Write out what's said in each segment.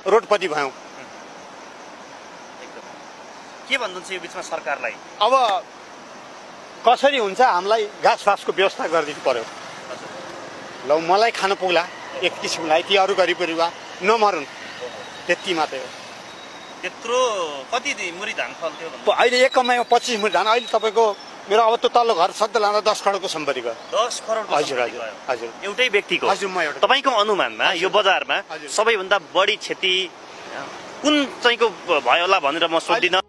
रोडपति भयौं। के भन्नुहुन्छ यो बीचमा सरकारलाई? अब कसरी हुन्छ हामीलाई घाँसफासको व्यवस्था गरिदिनु पर्यो। ल मलाई खान पुग्ला एक किसिमलाई ती अरू गरिब परिवार नमरुन् त्यति मात्रै हो। त्यत्रो कति मुरी धान फल्थ्यो? अहिले एक कमाइमा 25 मुरी धान। अहिले तपाईँको मेरो अब त तल्लो घर सधैँ लाँदा 10 करोडको सम्पत्ति गयो। 10 करोड? हजुर हजुर हजुर। एउटै व्यक्तिको? हजुर म एउटा। तपाईँको अनुमानमा यो बजारमा सबैभन्दा बढी क्षति कुन चाहिँको भयो होला भनेर म सोध्दिनँ।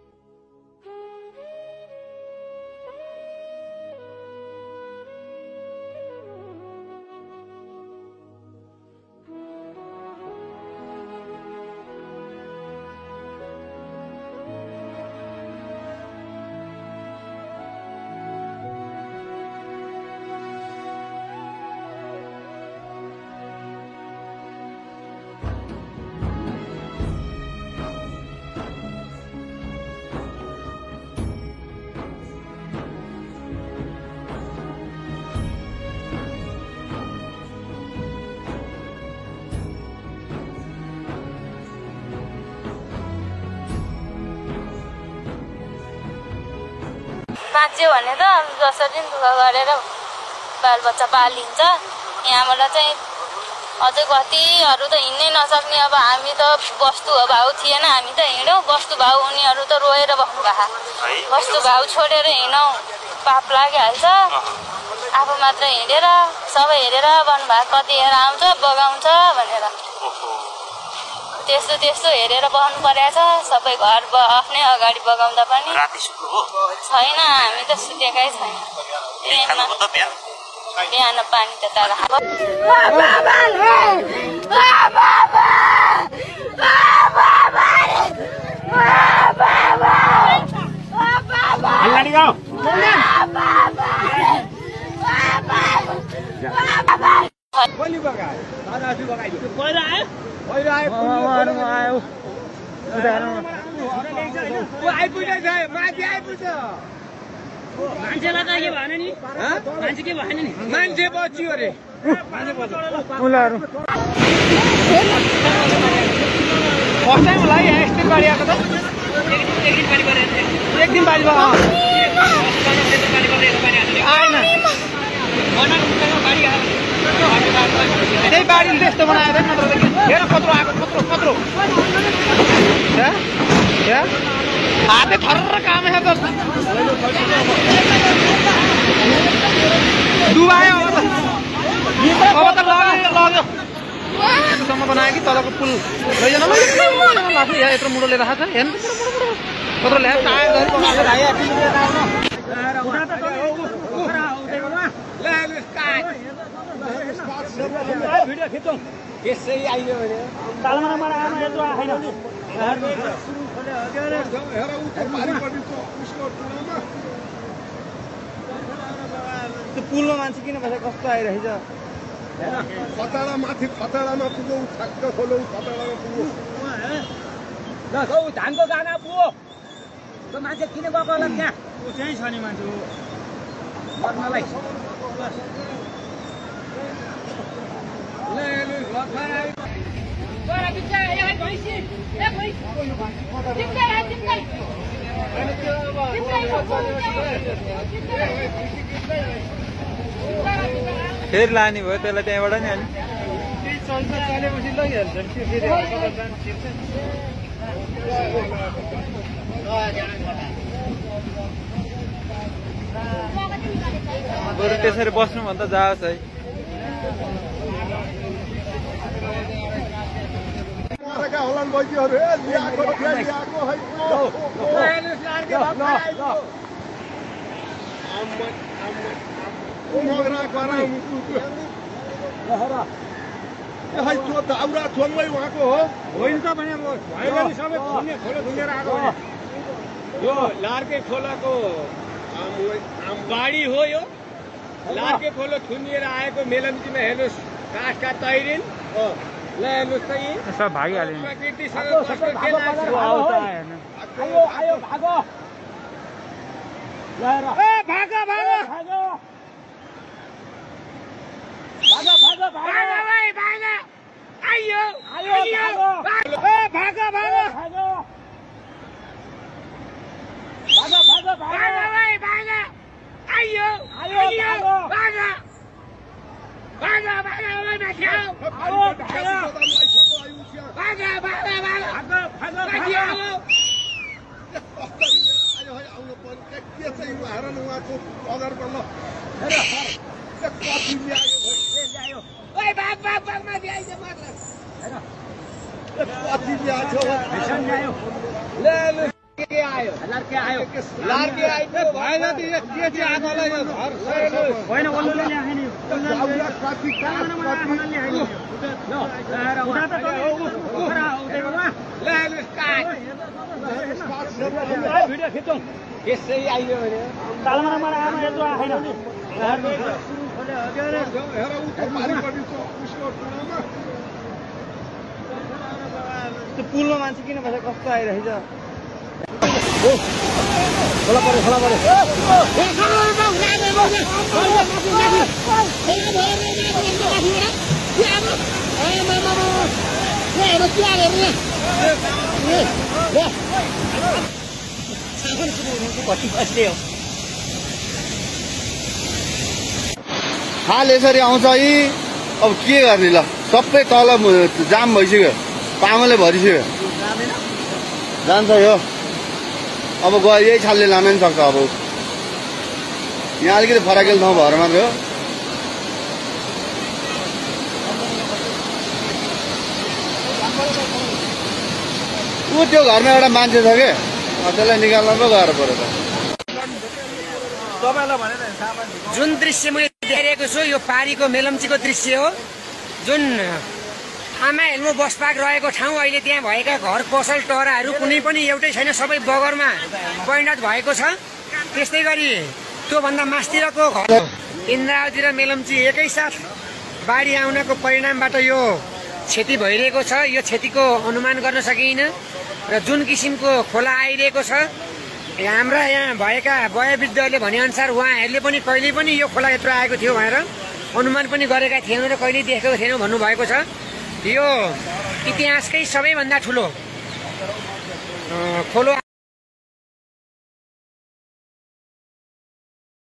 बाँच्यो भने त जसरी दुःख गरेर बालबच्चा पालिन्छ। यहाँबाट चाहिँ अझै कतिहरू त हिँड्नै नसक्ने। अब हामी त वस्तु भाउ थिएन, हामी त हिँड्यौँ। वस्तु भाउ उनीहरू त रोएर बस्नु भएको। वस्तु भाउ छोडेर हिँडौँ पाप लागिहाल्छ। आफू मात्र हिँडेर सबै हेरेर भन्नुभएको कतिखेर आउँछ बगाउँछ भनेर त्यस्तो त्यस्तो हेरेर बस्नु परेको छ। सबै घर आफ्नै अगाडि बगाउँदा पनि छैन। हामी त सुतेकै छैन। बिहान पानी त तर मान्छेलाई त के भएन नि? मान्छे के भएन नि? मान्छे बच्यो अरे। फर्स्ट टाइम होला यस्तै गाडी आएको त? एक दिन बारी भयो आएन। त्यही बारीले त्यस्तो बनाएर नत्र हेर कत्रो आएको कत्रो कत्रो हातै थर्र काम है त डुबायो। अब त लग्यो यस्तोसम्म बनायो कि तलको पुल लैजान लाग्छ। यहाँ यत्रो मुडो लिएर आएको छ। हेर्नु कत्रो ल्यायो टायर धरि भिडियो खिच्छौँ यसै आइयो भने त्यो पुलमा मान्छे किन बसेको कस्तो आइरहेछ? खतडा माथि खतडामा पुगौ ठ्याक्क खोलौ खतडामा पुगौ ल गौ धानको गाना पुगो। त्यो मान्छे किन गएको होला त्यहाँ? ऊ चाहिँ छ नि मान्छे मर्नलाई। फेरि लाने भयो त्यसलाई त्यहाँबाट नि अनि चल्छ चलेपछि लैहाल्छ नि बरु त्यसरी बस्नुभन्दा जाओस् है। होलान् बैकीहरू ल्याएको है मगरा गरा मुटुको खै त्यो दाउरा थोङ्गै उहाँको हो होइन त भने भएन नि सबै थुन्ने खोलो थुनेर आएको हो यो लार्के खोलाको बाढी हो यो लार्के खोलो थुनिएर आएको मेलम्चीमा हेर्नुहोस् काठका तैरिन ल हेर्नुहोस् त यी सब भागिहाल्यो प्रकृतिसँग कस्तो के लाग्छ आयो भागो ल हेर ए भागो भागो भागो भागो भागो भागो भाइ भागो आयो आयो ए भागो भागो भागो भागो भागो भागो भाइ भागो आयो आयो भागो भागो भागो भागो ओइ माथि आऊ आऊ भागो भागो भागो भागो भागो भागो आउनु पर्ने के चाहिँ हेर न उहाँको अगाडि बल्ल कति ल्यायो ओइ भाग भाग भाग माथि आइज मात्र हेर कति ल्यायो ले के आयो लार्के आयो लार्के आइयो भएन त यो के चाहिँ आगोला यो घर होइन ओल्लोले ल्याए नि दाउरा कति काठ कति ल हेर उडा त उडा उडेको ल हेर्नुस् काट भिडियो खिचौँ यसै आइयो भने तालमा आमा यत्रो आएन हेर उता पारिपट्टि छ उसको टुलामा त्यो पुलमा मान्छे किन बसेको कस्तो आइरहेछ खोला पऱ्यो हाल यसरी आउँछ यी अब के गर्ने ल सबै तल जाम भइसक्यो पामले भरिसक्यो जान्छ यो अब गयो यही छालले लानै सक्छ अब यहाँ अलिकति फराकिलो ठाउँ भएर मात्रै हो ऊ त्यो घरमा एउटा मान्छे छ के त्यसलाई निकाल्न पो गाह्रो पऱ्यो त जुन दृश्य मैले देखाइरहेको छु यो पारीको मेलम्चीको दृश्य हो जुन आमा हेल्मो बसपाक रहेको ठाउँ अहिले त्यहाँ भएका घर पसल टहराहरू कुनै पनि एउटै छैन सबै बगरमा परिणत भएको छ त्यस्तै गरी त्योभन्दा मास्तिरको घर इन्द्रावती र मेलम्ची एकैसाथ बाढी आउनको परिणामबाट यो क्षति भइरहेको छ यो क्षतिको अनुमान गर्न सकिएन र जुन किसिमको खोला आइरहेको छ हाम्रा यहाँ भएका वयोवृद्धहरूले भनेअनुसार उहाँहरूले पनि कहिले पनि यो खोला यत्रो आएको थियो भनेर अनुमान पनि गरेका थिएनौँ र कहिले देखेको थिएनौँ भन्नुभएको छ यो इतिहासकै सबैभन्दा ठुलो खोलो